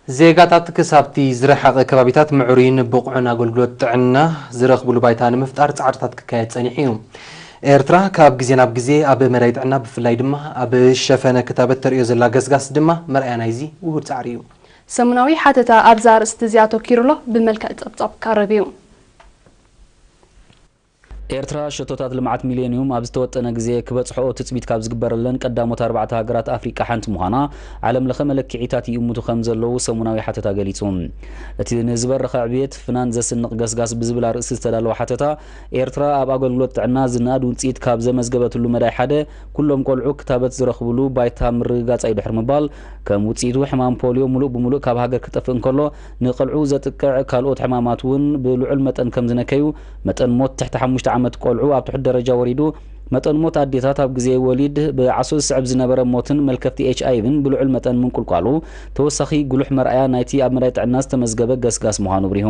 ዜጋታት ክሳብቲ ዝረሓቐ ከባቢታት ምዕሩይን ብቑዕን ኣገልግሎት ጥዕና ዝረኽብሉ ባይታ ንምፍጣር ጻዕርታት ክካየድ ጸኒሑ እዩ። ኤርትራ ካብ ግዜ ናብ ግዜ ኣብ መዳይ ጥዕና፣ ብፍላይ ድማ ኣብ ሸፈነ ክታበት ተርእዮ ዘላ ገስጋስ ድማ መርኣያ ናይዚ ውሁድ ጻዕሪ እዩ። ሰሙናዊ ሓተታ ኣብዛ ኣርእስቲ እዚኣ ኣተኪሩ ኣሎ፣ ብመልክዕ ጸብጻብ ክቀርብ እዩ። ኤርትራ ሸቶታት ልምዓት ሚሌንዩም ኣብ ዝተወጠነ ግዜ ክበጽሕኦ ትጽቢት ካብ ዝግበረለን ቀዳሞት ኣርባዕተ ሃገራት ኣፍሪቃ ሓንቲ ምዃና ዓለም ለኸ መለክዒታት ይእምቱ ከም ዘለዉ ሰሙናዊ ሓተታ ገሊጹ። እቲ ንዝበረኸ ዕብየት ፍናን ዘስንቕ ገስጋስ ብዝብል ኣርእስቲ ዝተዳለወ ሓተታ፣ ኤርትራ ኣብ ኣገልግሎት ጥዕና ዝነኣድ ውጽኢት ካብ ዘመዝገበትሉ መዳይ ሓደ፣ ኩሎም ቆልዑ ክታበት ዝረኽብሉ ባይታ ምርግጋጽ እዩ ድሕሪ ምባል፣ ከም ውጽኢቱ ሕማም ፖልዮ ምሉእ ብምሉእ ካብ ሃገር ክጠፍእ እንከሎ፣ ንቆልዑ ዘጥቅዕ ካልኦት ሕማማት እውን ብልዑል መጠን ከም ዝነከዩ፣ መጠን ሞት ትሕቲ ሓሙሽተ ዓመት ቆልዑ ኣብ ትሑት ደረጃ ወሪዱ፣ መጠን ሞት ኣዴታት ኣብ ግዜ ወሊድ ብዓሶ ዝስዕብ ዝነበረ ሞትን መልከፍቲ ኤች ኣይ ቪን ብልዑል መጠን ምንቁልቋሉ ተወሳኺ ጉሉሕ መርኣያ ናይቲ ኣብ መዳይ ጥዕና ዝተመዝገበ ገስጋስ ምዃኑ ኣብሪሁ።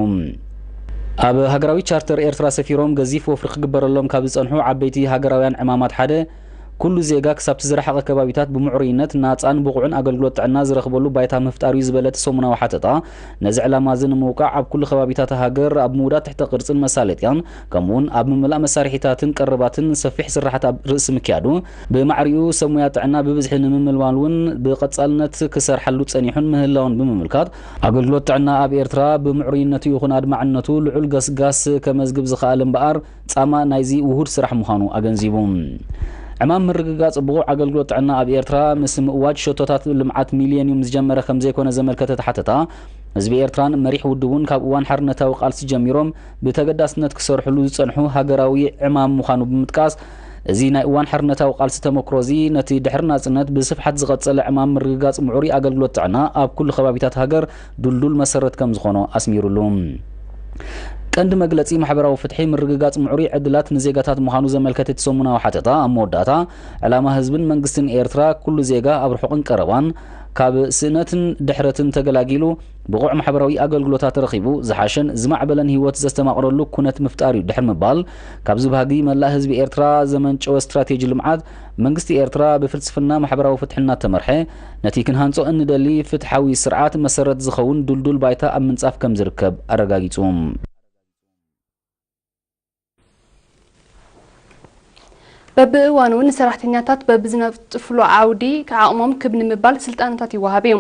ኣብ ሃገራዊ ቻርተር ኤርትራ ሰፊሮም ገዚፍ ወፍሪ ክግበረሎም ካብ ዝጸንሑ ዓበይቲ ሃገራውያን ዕማማት ሓደ፣ ኩሉ ዜጋ ክሳብቲ ዝረሓቐ ከባቢታት ብምዕሩይነት ናጻን ብቑዕን ኣገልግሎት ጥዕና ዝረኽበሉ ባይታ ምፍጣር እዩ ዝበለ እቲ ሰሙናዊ ሓተታ፣ ነዚ ዕላማ እዚ ንምውቃዕ ኣብ ኩሉ ከባቢታት ሃገር ኣብ ምውዳድ ትሕተ ቅርጽን መሳለጥያን ከምኡውን ኣብ ምምላእ መሳርሒታትን ቀረባትን ሰፊሕ ስራሓት ኣብ ርእሲ ምክያዱ፣ ብማዕሪኡ ሰብ ሙያ ጥዕና ብብዝሒ ንምምልማል እውን ብቐጻልነት ክሰርሓሉ ጸኒሑን ምህላውን ብምምልካት፣ ኣገልግሎት ጥዕና ኣብ ኤርትራ ብምዕሩይነቱ ይኹን ኣድማዕነቱ ልዑል ገስጋስ ከመዝግብ ዝኸኣለ እምበኣር፣ ጻማ ናይዚ ውሁድ ስራሕ ምዃኑ ኣገንዚቡ። ዕማም ምርግጋጽ ብቑዕ ኣገልግሎት ጥዕና ኣብ ኤርትራ ምስ ምእዋጅ ሸቶታት ልምዓት ሚሌንዩም ዝጀመረ ከም ዘይኮነ ዘመልከተ እቲ ሓተታ፣ ህዝቢ ኤርትራን መሪሕ ውድቡን ካብ እዋን ሓርነታዊ ቃልሲ ጀሚሮም ብተገዳስነት ክሰርሕሉ ዝጸንሑ ሃገራዊ ዕማም ምዃኑ ብምጥቃስ፣ እዚ ናይ እዋን ሓርነታዊ ቃልሲ ተመክሮ እዚ ነቲ ድሕሪ ናጽነት ብስፍሓት ዝቐጸለ ዕማም ምርግጋጽ ምዕሩይ ኣገልግሎት ጥዕና ኣብ ኩሉ ከባቢታት ሃገር ድልዱል መሰረት ከም ዝኾኖ ኣስሚሩሉ። ቀንዲ መግለጺ ማሕበራዊ ፍትሒ ምርግጋጽ ምዕሩይ ዕድላት ንዜጋታት ምዃኑ ዘመልከተ እቲ ሰሙናዊ ሓተታ፣ ኣብ መወዳእታ ዕላማ ህዝብን መንግስትን ኤርትራ ኩሉ ዜጋ ኣብ ርሑቕን ቀረባን ካብ ስእነትን ድሕረትን ተገላጊሉ ብቑዕ ማሕበራዊ ኣገልግሎታት ረኺቡ ዝሓሸን ዝማዕበለን ህይወት ዘስተማቕረሉ ኩነት ምፍጣር እዩ ድሕሪ ምባል፣ ካብዚ ባህጊ መላእ ህዝቢ ኤርትራ ዘመንጨወ ስትራቴጂ ልምዓት መንግስቲ ኤርትራ ብፍልስፍና ማሕበራዊ ፍትሒ እናተመርሐ ነቲ ክንሃንጾ እንደሊ ፍትሓዊ ስርዓት መሰረት ዝኸውን ድልዱል ባይታ ኣብ ምንጻፍ ከም ዝርከብ ኣረጋጊጹ። በብእዋኑ ንሰራሕተኛታት በብዝነጥፍሉ ዓውዲ ዓቕሞም ክብ ንምባል ስልጠናታት ይወሃብ እዩ።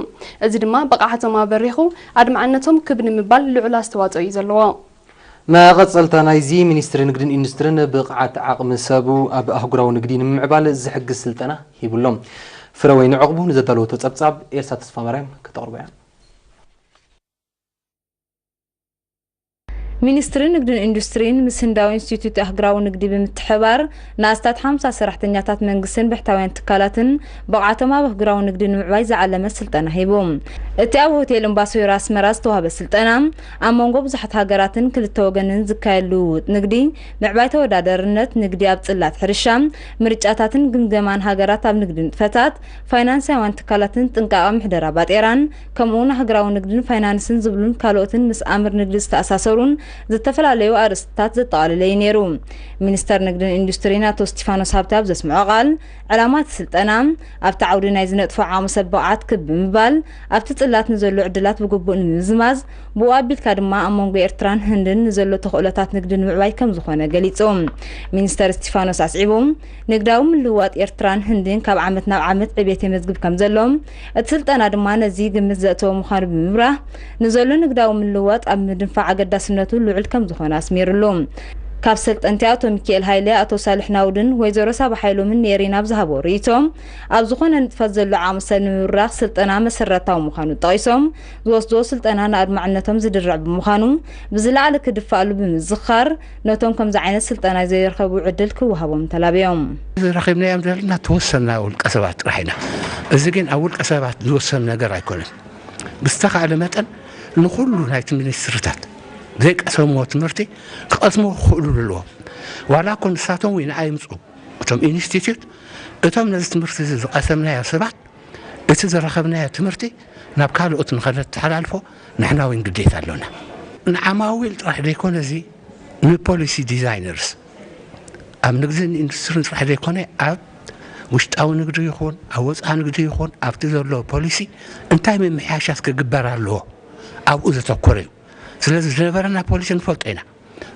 እዚ ድማ ብቕዓቶም ኣበሪኹ ኣድማዕነቶም ክብ ንምባል ልዑል ኣስተዋፅኦ እዩ ዘለዎ። መቐጸልታ ናይዚ፣ ሚኒስትሪ ንግድን ኢንዱስትሪን ብቕዓት ዓቕሚ ሰቡ ኣብ ኣህጉራዊ ንግዲ ንምምዕባል ዝሕግዝ ስልጠና ሂቡ ኣሎ። ፍረወይኒ ዕቕቡ ንዘዳለወቶ ጸብጻብ ኤልሳ ተስፋማርያም ከተቕርቦ እያ። ሚኒስትሪ ንግድን ኢንዱስትሪን ምስ ህንዳዊ ኢንስቲትዩት ኣህጉራዊ ንግዲ ብምትሕብባር ንኣስታት ሓምሳ ሰራሕተኛታት መንግስትን ብሕታውያን ትካላትን ብቕዓቶም ኣብ ኣህጉራዊ ንግዲ ንምዕባይ ዝዓለመ ስልጠና ሂቡ። እቲ ኣብ ሆቴል እምባሶይሮ ኣስመራ ዝተዋህበ ስልጠና፣ ኣብ መንጎ ብዙሓት ሃገራትን ክልተ ወገንን ዝካየድ ልውውጥ ንግዲ፣ ምዕባይ ተወዳዳርነት ንግዲ ኣብ ጽላት ሕርሻ፣ ምርጫታትን ግምገማን ሃገራት ኣብ ንግዲ ንጥፈታት፣ ፋይናንሳውያን ትካላትን ጥንቃቐ ምሕደራ ባጤራን፣ ከምኡውን ኣህጉራዊ ንግድን ፋይናንስን ዝብሉን ካልኦትን ምስ ኣምር ንግዲ ዝተኣሳሰሩን ዝተፈላለዩ ኣርእስትታት ዘጠቓለለ እዩ ነይሩ። ሚኒስተር ንግድን ኢንዱስትሪን ኣቶ እስቲፋኖስ ሃብተ ኣብ ዘስምዖ ቃል፣ ዕላማ እቲ ስልጠና፣ ኣብቲ ዓውዲ ናይ ዝነጥፎ ዓቕሚ ሰብ ብቕዓት ክብ ብምባል፣ ኣብቲ ጽላት ንዘሎ ዕድላት ብግቡእ ንምምዝማዝ፣ ብኡ ኣቢልካ ድማ ኣብ መንጎ ኤርትራን ህንድን ንዘሎ ተኽእሎታት ንግዲ ንምዕባይ ከም ዝኾነ ገሊጹ። ሚኒስተር እስቲፋኖስ ኣስዒቡ፣ ንግዳዊ ምልውዋጥ ኤርትራን ህንድን ካብ ዓመት ናብ ዓመት ዕብየት የመዝግብ ከም ዘሎ፣ እቲ ስልጠና ድማ ነዚ ግምት ዘእተወ ምዃኑ ብምብራህ፣ ንዘሎ ንግዳዊ ምልውዋጥ ኣብ ምድንፋዕ ኣገዳስነቱ ልዑል ከም ዝኾነ ኣስሚሩሉ። ካብ ሰልጠንቲ ኣቶ ሚኪኤል ሃይለ፣ ኣቶ ሳልሕ ናውድን ወይዘሮ ሳባ ሓይሎምን ኔሪን ኣብ ዝሃቦ ርእይቶ፣ ኣብ ዝኾነ ንጥፈት ዘሎ ዓቕሚ ሰብ ንምብራኽ ስልጠና መሰረታዊ ምዃኑ ጠቒሶም፣ ዝወስድዎ ስልጠና ንኣድማዕነቶም ዝድርዕ ብምዃኑ ብዝለዓለ ክድፋኣሉ ብምዝኻር፣ ነቶም ከምዚ ዓይነት ስልጠና ዘይረኸቡ ዕድል ክወሃቦም ተላብዮም። ዝረኺብናዮም ዘለና ተወሰና ውልቀ ሰባት ጥራሕ ኢና። እዚ ግን ኣብ ውልቀ ሰባት ዝወሰን ነገር ኣይኮነን። ብዝተኻእለ መጠን ንኹሉ ናይቲ ሚኒስትርታት ዘይቀሰምዎ ትምህርቲ ክቐስምዎ ክኽእሉ ኣለዎም። ዋላ እኮ ንሳቶም ወይ ንኣይ ምፁ እቶም ኢንስቲትዩት እቶም ነዚ ትምህርቲ እዚ ዝቐሰምናዮ ሰባት እቲ ዝረኸብናዮ ትምህርቲ ናብ ካልኦት ንኸነተሓላልፎ ንሕና እውን ግዴታ ኣሎና። ንዓማዊል ጥራሕ ዘይኮነ እዚ ንፖሊሲ ዲዛይነርስ ኣብ ንግድን ኢንዱስትሪን ጥራሕ ዘይኮነ ኣብ ውሽጣዊ ንግዲ ይኹን ኣብ ወፃኢ ንግዲ ይኹን ኣብቲ ዘሎ ፖሊሲ እንታይ ምምሕያሻት ክግበር ኣለዎ ኣብኡ ዘተኮረ እዩ። ስለዚ ዝነበረና ፖሊሲ ንፈልጦ ኢና።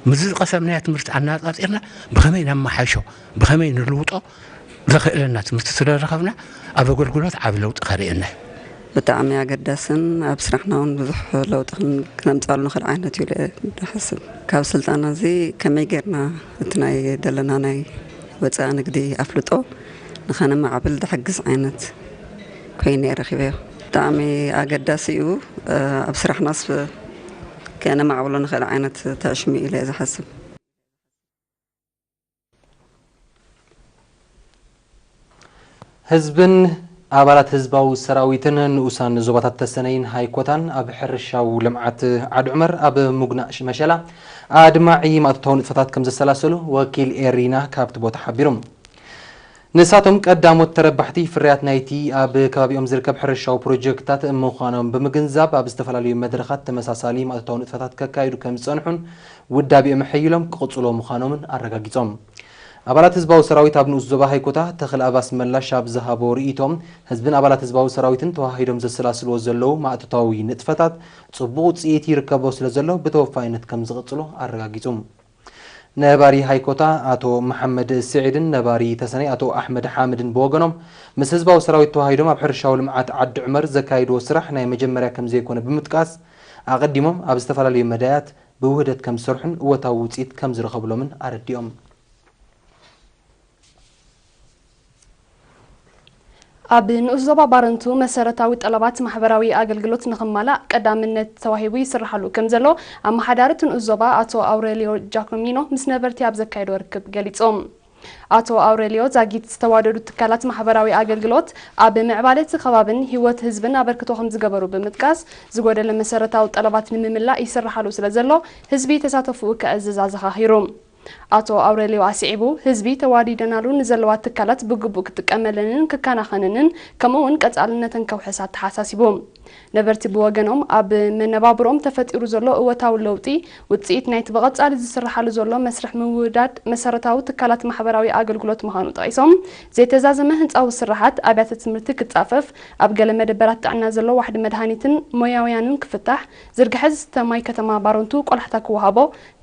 ምስዚ ዝቐሰምናዮ ትምህርቲ ኣነፃፂርና ብኸመይ ነመሓይሾ ብኸመይ ንልውጦ ዘኽእለና ትምህርቲ ስለ ረኸብና ኣብ ኣገልግሎት ዓብ ለውጢ ከርእየና እዩ። ብጣዕሚ ኣገዳስን ኣብ ስራሕና እውን ብዙሕ ለውጢ ክን- ክነምፅኣሉ ንኽእል ዓይነት እዩ ኢለ ዝሓስብ። ካብ ስልጠና እዚ ከመይ ጌርና እቲ ናይ ዘለና ናይ ወፃኢ ንግዲ ኣፍልጦ ንኸነማዕብል ዝሕግዝ ዓይነት ኮይኑ እየ ረኺበዮ። ብጣዕሚ ኣገዳሲ እዩ። ኣብ ስራሕናስ ከነማዕብሎ ንኽእል ዓይነት ተዕሽሙ ኢለ እየ ዝሓስብ። ህዝብን ኣባላት ህዝባዊ ሰራዊትን ንኡሳን ዞባታት ተሰነይን ሃይኮታን ኣብ ሕርሻዊ ልምዓት ዓዲ ዑመር ኣብ ምጉናእ መሸላ ኣድማዒ ማእቶታዊ ንጥፈታት ከም ዘሰላሰሉ ወኪል ኤሪና ካብቲ ቦታ ሓቢሩ። ንሳቶም ቀዳሞት ተረባሕቲ ፍርያት ናይቲ ኣብ ከባቢኦም ዝርከብ ሕርሻዊ ፕሮጀክትታት ምዃኖም ብምግንዛብ ኣብ ዝተፈላለዩ መድረኻት ተመሳሳሊ ማእቶታዊ ንጥፈታት ከካይዱ ከም ዝጸንሑን ውዳቤኦም ኣሐይሎም ክቕጽሎ ምዃኖምን ኣረጋጊጾም። ኣባላት ህዝባዊ ሰራዊት ኣብ ንኡስ ዞባ ሃይኮታ ተኽለ ኣባስ መላሽ ኣብ ዝሃቦ ርእይቶ፣ ህዝብን ኣባላት ህዝባዊ ሰራዊትን ተወሃሂዶም ዘሰላስልዎ ዘለዉ ማእቶታዊ ንጥፈታት ጽቡቕ ውጽኢት ይርከቦ ስለ ዘሎ ብተወፋይነት ከም ዝቕጽሎ ኣረጋጊጹ። ነባሪ ሃይኮታ ኣቶ መሓመድ ስዒድን ነባሪ ተሰነይ ኣቶ ኣሕመድ ሓምድን ብወገኖም፣ ምስ ህዝባዊ ሰራዊት ተወሃሂዶም ኣብ ሕርሻዊ ልምዓት ዓዲ ዑመር ዘካይድዎ ስራሕ ናይ መጀመርያ ከም ዘይኮነ ብምጥቃስ፣ ኣቐዲሞም ኣብ ዝተፈላለዩ መዳያት ብውህደት ከም ዝሰርሑን እወታዊ ውፅኢት ከም ዝረኸብሎምን ኣረዲኦም። ኣብ ንኡስ ዞባ ባረንቱ መሰረታዊ ጠለባት ማሕበራዊ ኣገልግሎት ንኽማላእ ቀዳምነት ተዋሂቡ ይስርሓሉ ከም ዘሎ ኣመሓዳሪ እቲ ንኡስ ዞባ ኣቶ ኣውሬልዮ ጃኮሚኖ ምስ ነበርቲ ኣብ ዘካየዶ ርክብ ገሊጾም። ኣቶ ኣውሬልዮ ዛጊት ዝተዋደዱ ትካላት ማሕበራዊ ኣገልግሎት ኣብ ምዕባለ እቲ ከባብን ህይወት ህዝብን ኣበርክቶ ከም ዝገበሩ ብምጥቃስ ዝጎደለ መሰረታዊ ጠለባት ንምምላእ ይስርሓሉ ስለ ዘሎ ህዝቢ ተሳተፍኡ ከዕዝዝ ኣዘኻኺሩ። ኣቶ ኣውሬልዮ ኣስዒቡ፣ ህዝቢ ተዋዲደናሉ ንዘለዋ ትካላት ብግቡእ ክጥቀመለንን ክከናኸነንን ከምኡ እውን ቀፃልነተን ከውሕስ ኣተሓሳሲቡ። ነበርቲ ብወገኖም ኣብ መነባብሮኦም ተፈጢሩ ዘሎ እወታዊ ለውጢ ውፅኢት ናይቲ ብቐፃሊ ዝስርሓሉ ዘሎ መስርሕ ምውዳድ መሰረታዊ ትካላት ማሕበራዊ ኣገልግሎት ምዃኑ ጠቒሶም፣ ዘይተዛዘመ ህንፃዊ ስርሓት ኣብያተ ትምህርቲ ክፃፈፍ፣ ኣብ ገለ መደበራት ጥዕና ዘሎ ዋሕዲ መድሃኒትን ሞያውያንን ክፍታሕ፣ ዝርግሐ ዝስተ ማይ ከተማ ባረንቱ ቆላሕታ ክወሃቦ፣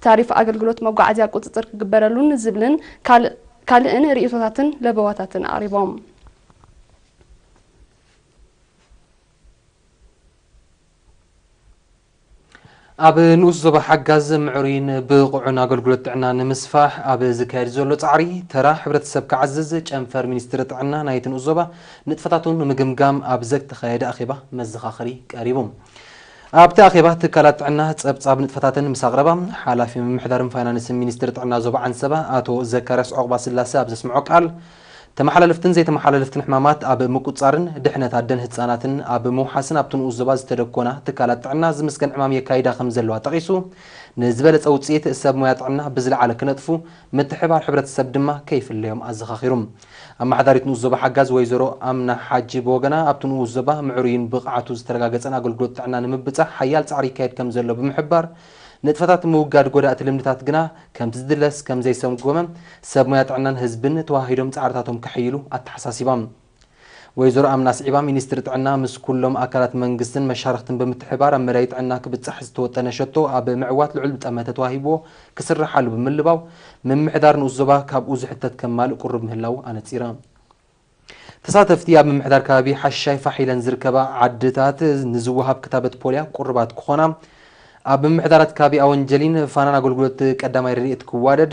ታሪፍ ኣገልግሎት መጓዓዝያ ቁፅፅር ክግበረሉን ዝብልን ካልእን ርእይቶታትን ለበዋታትን ኣቕሪቦም። ኣብ ንኡስ ዞባ ሓጋዝ ምዕሩይን ብቑዕን ኣገልግሎት ጥዕና ንምስፋሕ ኣብ ዝካየድ ዘሎ ፃዕሪ ተራ ሕብረተሰብ ክዓዝዝ ጨንፈር ሚኒስትሪ ጥዕና ናይቲ ንኡስ ዞባ ንጥፈታቱ ንምግምጋም ኣብ ዘተኻየደ ኣኼባ መዘኻኸሪ ቀሪቡ። ኣብቲ ኣኼባ ትካላት ጥዕና ጸብጻብ ንጥፈታተን ምስ ኣቕረባ፣ ሓላፊ ምምሕዳርን ፋይናንስን ሚኒስትሪ ጥዕና ዞባ ዓንሰባ ኣቶ ዘካርያስ ዑቕባስላሰ ኣብ ዘስምዖ ቃል፣ ተመሓላለፍትን ዘይተመሓላለፍትን ሕማማት ኣብ ምቁጽጻርን ድሕነት ኣደን ህጻናትን ኣብ ምውሓስን ኣብቲ ንኡስ ዞባ ዝተደኮና ትካላት ጥዕና ዝምስገን ዕማም የካይዳ ከም ዘለዋ ጠቒሱ፣ ንዝበለጸ ውጽኢት ሰብ ሞያ ጥዕና ብዝለዓለ ክነጥፉ፣ ምትሕብባር ሕብረተሰብ ድማ ከይፍለዮም ኣዘኻኺሩ። ኣመሓዳሪት ንኡስ ዞባ ሓጋዝ ወይዘሮ ኣምና ሓጂ ብወገና፣ ኣብቲ ንኡስ ዞባ ምዕሩይን ብቕዓቱ ዝተረጋገጸን ኣገልግሎት ጥዕና ንምብጻሕ ሓያል ጻዕሪ ይካየድ ከም ዘሎ ብምሕባር፣ ንጥፈታት ምውጋድ ጎዳእቲ ልምድታት ግና ከምቲ ዝድለስ ከም ዘይሰጎመ፣ ሰብ ሞያ ጥዕናን ህዝብን ተወሃሂዶም ጻዕርታቶም ከሐይሉ ኣተሓሳሲባ። ወይዘሮ ኣምና ስዒባ፣ ሚኒስትሪ ጥዕና ምስ ኩሎም ኣካላት መንግስትን መሻርኽትን ብምትሕብባር ኣብ መዳይ ጥዕና ክብጻሕ ዝተወጠነ ሸቶ ኣብ ምዕዋት ልዑል ጠመተ ተዋሂብዎ ክስርሓሉ ብምልባው፣ ምምሕዳር ንኡስ ዞባ ካብኡ ዝሕተት ከማልእ ቁሩብ ምህላዉ ኣነጺራ። ተሳተፍቲ ኣብ ምምሕዳር ከባቢ ሓሻይ ፋሕ ኢለን ዝርከባ ዓድታት ንዝወሃብ ክታበት ፖልያ ቁሩባት ክኾና፣ ኣብ ምምሕዳራት ከባቢ ኣወንጀሊን ፋናን ኣገልግሎት ቀዳማይ ረድኤት ክዋደድ፣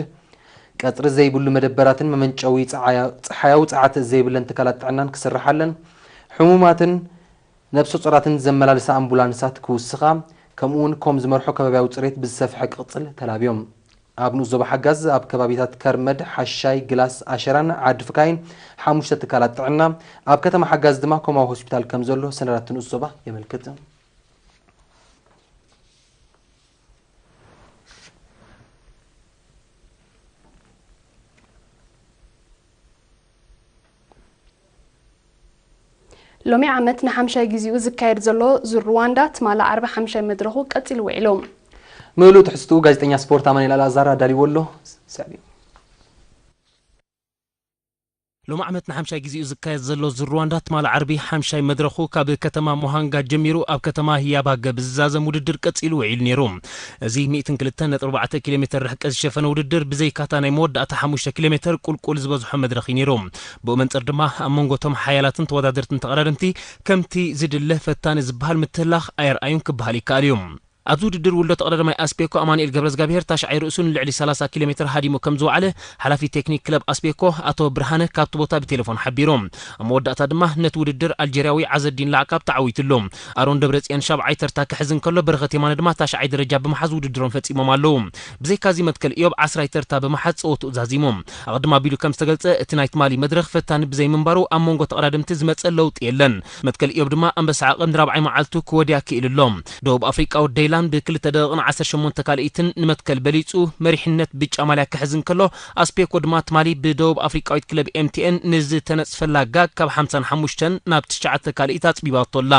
ቀጽሪ ዘይብሉ መደበራትን መመንጨዊ ጸሓያዊ ጸዓት ዘይብለን ትካላት ጥዕናን ክስርሓለን፣ ሕሙማትን ነብሰ ጾራትን ዘመላልሳ ኣምቡላንሳት ክውስኻ፣ ከምኡውን ኮም ዝመርሖ ከባቢያዊ ጽሬት ብዝሰፍሐ ክቕጽል ተላብዮም። ኣብ ንኡስ ዞባ ሓጋዝ ኣብ ከባቢታት ከርመድ፣ ሓሻይ፣ ግላስ፣ ኣሸራን ዓዲ ፍካይን ሓሙሽተ ትካላት ጥዕና፣ ኣብ ከተማ ሓጋዝ ድማ ኮማዊ ሆስፒታል ከም ዘሎ ሰነዳት ንኡስ ዞባ የመልክት። ሎሚ ዓመት ንሓምሻይ ግዚኡ ዝካየድ ዘሎ ዙር ሩዋንዳ ትማሊ ዓርቢ ሓምሻይ መድረኹ ቀጺሉ ውዒሉ። ምሉእ ትሕዝትኡ ጋዜጠኛ ስፖርት ኣማኑኤል ኣልኣዛር ኣዳልይዎ ኣሎ። ሰዕብዮ። ሎም ዓመት ንሓምሻይ ግዜኡ ዝካየድ ዘሎ ዙር ሩዋንዳ ትማሊ ዓርቢ ሓምሻይ መድረኹ ካብ ከተማ ሞሃንጋ ጀሚሩ ኣብ ከተማ ህያባገ ብዝዛዘም ውድድር ቀጺሉ ውዒሉ ነይሩ። እዚ ሚእትን ክልተን ነጥቢ ኣርባዕተ ኪሎ ሜተር ርሕቀት ዝሸፈነ ውድድር ብዘይካታ ናይ መወዳእታ ሓሙሽተ ኪሎ ሜተር ቁልቁል ዝበዝሖ መድረኽ እዩ ነይሩ። ብኡ መንጽር ድማ ኣብ መንጎ እቶም ሓያላትን ተወዳደርትን ተቐዳደምቲ ከምቲ ዝድለ ፈታኒ ዝበሃል ምትህላኽ ኣየርኣዩን ክበሃል ይከኣል እዩ። ኣብዚ ውድድር ውልዶ ተቐዳዳማይ ኣስፔኮ ኣማኑኤል ገብረዝጋብሄር ታሽዓይ ርእሱ ንልዕሊ ሰላሳ ኪሎ ሜትር ሃዲሙ ከም ዝወዓለ ሓላፊ ቴክኒክ ክለብ ኣስፔኮ ኣቶ ብርሃነ ካብቲ ቦታ ብቴሌፎን ሓቢሩ። ኣብ መወዳእታ ድማ ነቲ ውድድር ኣልጀርያዊ ዓዘዲን ላዕካብ ተዓዊትሉ። ኣሮን ደብረጽዮን ሻብዓይ ተርታ ክሕዝ እንከሎ በረኸት የማነ ድማ ታሽዓይ ደረጃ ብምሓዝ ውድድሮም ፈጺሞም ኣለዉ። ብዘይካዚ መትከል እዮብ ዓስራይ ተርታ ብምሓዝ ጸወትኡ ዛዚሙ። ኣቐድም ኣቢሉ ከም ዝተገልጸ እቲ ናይ ትማሊ መድረኽ ፈታኒ ብዘይምንባሩ ኣብ መንጎ ተቐዳደምቲ ዝመጸ ለውጢ የለን። መትከል እዮብ ድማ ኣንበሳ ዓቐብ ንራብዓይ መዓልቱ ክወድያ ክኢሉ ኣሎ። ደቡብ ኣፍሪቃዊ ደይላን ብክልተ ደቂቕን ዓሰርተ ሸሞንተ ካልኢትን ንመትከል በሊጹ መሪሕነት ብጫ ማልያ ክሕዝ እንከሎ ኣስፔኮ ድማ ትማሊ ብደቡብ ኣፍሪቃዊት ክለብ ኤምቲኤን ንዝተነጽፈላ ጋግ ካብ ሓምሳን ሓሙሽተን ናብ ትሽዓተ ካልኢት ኣጽቢባቶ ኣላ።